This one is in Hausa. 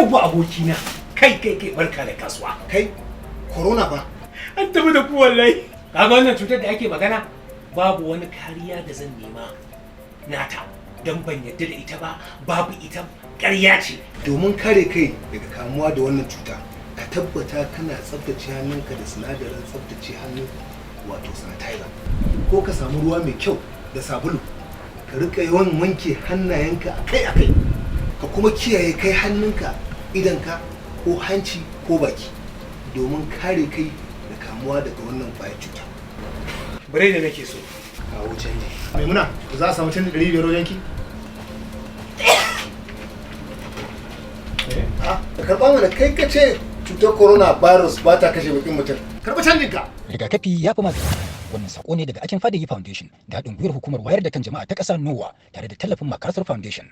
Yauwa abokina, kai kai kai, barka da kasuwa. Kai, corona fa. An tafi da ku wallahi. Kaga wannan cutar da ake magana, babu wani kariya da zan nema nata, don ban yadda da ita ba, babu ita, ƙarya ce. Domin kare kai daga kamuwa da wannan cuta, ka tabbata kana tsaftace hannunka da sinadarin tsaftace hannu, wato sanitizer, ko ka samu ruwa mai kyau da sabulu ka rika yawan wanke hannayenka akai-akai. Ka kuma kiyaye kai hannunka idanka ko hanci ko baki domin kare kai da kamuwa daga wannan kwayar cuta. Biredi nake so, kawo canji. Maimuna, za a samu canji 500 wajen ki? Ah, ka karɓa mana. Kai ka ce cutar corona virus ba ta kashe bakin mutum. Karɓi canjin ka. Rigakafi ya fi magani. Wannan sako ne daga Akin Fadeyi Foundation da haɗin gwiwar hukumar wayar da kan jama'a ta ƙasa NOWA tare da tallafin MacArthur Foundation.